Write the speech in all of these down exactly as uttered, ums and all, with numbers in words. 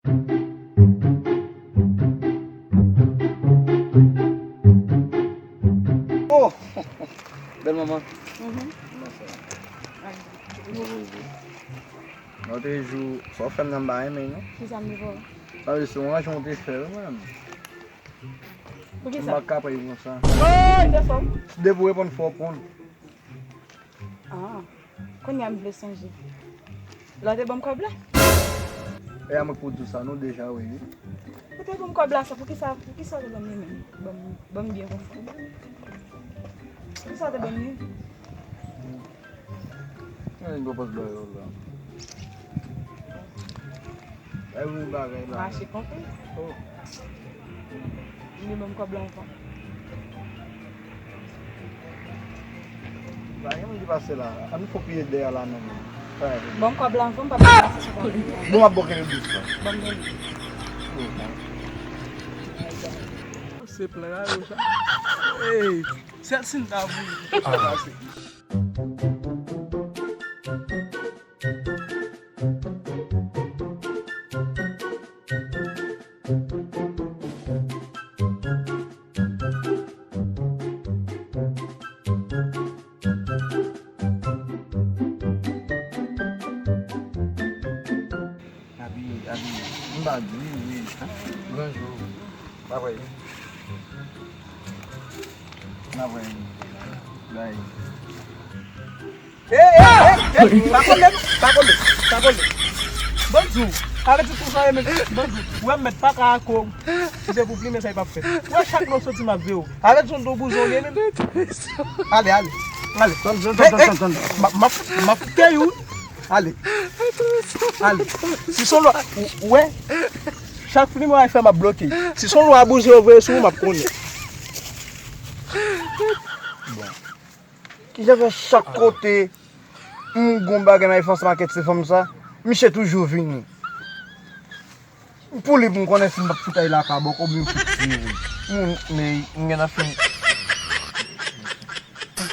Oh! Bèl manman. Mhm. Kòman sa? Mwen poze. Lòt jou, sa w fè m nan m pa renmen, non? Kisa m te fè w? Sa vle di se yon ranje w te fè, wi, mwen menm. Poukisa? M pa ka peye konsa. Ki te fè w? Depi w reponn fò w konn. Ah, kounye a m vle sonje. Lè w te ban m kòb la? E a mwen k pou di w sa, non, deja, wi, wi. Ou te ban m kòb la, sa, poukisa, poukisa w te ban m li menm? Ban m, ban m byen konsa. Poukisa w te ban m li? Mwen gen gwo pòs bagay la. Ay, wi, bagay la. Mache konte. Oh. Li ban m kòb la ankò. Pa gen moun ki pase la. Ann fon piye dèyè la menm. Ban m kòb la ankò, m pa pase sou kòb la. Bon, m ap bò kenbe dous la. Ban m kenbe. Oh, bon. Se plan a yo sa. Hey, sèl si n ta voye pou sa pase. Abi, abi, m pa di, wi. Bonjou. Bye bye. Bye bye. Bye. Ey, ey, ey, ey, pa kole m, pa kole m, pa kole m. Bonjou. Arete tou sa, men, bonjou. Ou wè m mèt pa ka ak ou. Si se pou plimen, sa e p ap fèt. Ou wè chak lè w soti, m ap veye w. Arete son do bouzon, li menm. Ale, ale. Ale. Tann, tann, tann, tann, tann. M ap, m ap, m ap tèy ou. Ale. Ale. Si son lwa, ou, ou wè, chak plimen w al fè, m ap bloke. Si son lwa bouzen yo voye sou ou, m ap konnen. Bon. Kijan fè chak kote m gon bagay nan Efans Market se fanm sa, misye toujou vini. Pou li pou m konnen si m p ap fout al lakay bòkò oubyen m fout tiye. M, men, m gentan fin,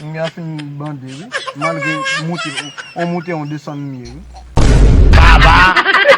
m gentan fin bande, wi. Malgre moute, on moute, on desann m ye, wi. Baba!